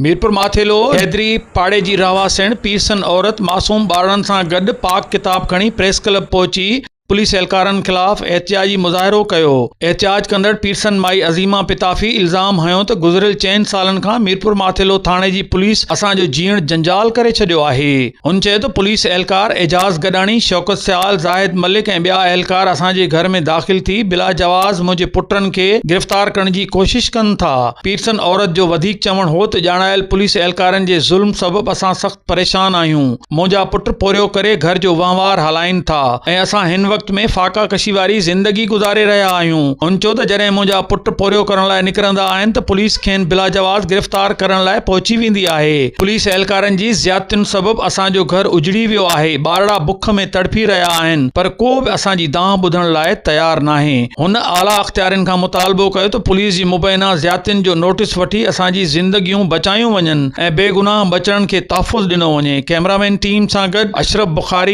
ميرپور ماٿيلو، حيدري پاڙي جي رهواسڻ پيرسن عورت معصوم ٻارڙن سان گڏ پاڪ ڪتاب کڻي پريس ڪلب پهچي پوليس اهلڪارن خلاف احتجاجي مظاهرو ڪيو. احتجاج ڪندڙ پيرسن مائي عظيمه پتافي الزام هنيو ته گذريل چئن سالن کان ميرپور ماٿيلو ٿاڻي جي پوليس اسان جو جيئڻ جنجال ڪري ڇڏيو آهي. هن چيو ته پوليس اهلڪار اعجاز گڏاڻي، شوڪت سيال، زاهد ملڪ ۽ ٻيا اهلڪار اسان جي گهر ۾ داخل ٿي بلاجواز منهنجي پٽن کي گرفتار ڪرڻ جي ڪوشش ڪن ٿا. پيرسن عورت جو وڌيڪ چوڻ هو ته ڄاڻايل پوليس اهلڪارن جي ظلم سبب اسان سخت پريشان آهيون، منهنجا پٽ پورهيو ڪري گهر جو وهنوار هلائين ٿا ۽ اسان هن وقت ۾ فاقا ڪشي واري زندگي گذاري رهيا آهيون. هن چيو ته جڏهن منهنجا پٽ پورهيو ڪرڻ لاء نڪرندا آهن ته پوليس کين بلاجواز گرفتار ڪرڻ لاء پهچي ويندي آهي. پوليس اهلڪارن جي زيادتين سبب اسان جو گهر اجڙي ويو آهي، ٻارڙا بک ۾ تڙڦي رهيا آهن پر ڪو به اسان جي دانهن ٻڌڻ لاء تيار ناهي. هن اعليٰ اختيارين کان مطالبو ڪيو ته پوليس جي مبينا زيادتين جو نوٽيس وٺي اسان جي زندگيون بچايون وڃن ۽ بيگناهه ٻچڙن کي تحفظ ڏنو وڃي. ڪئميرامين ٽيم سان گڏ اشرف بخاري.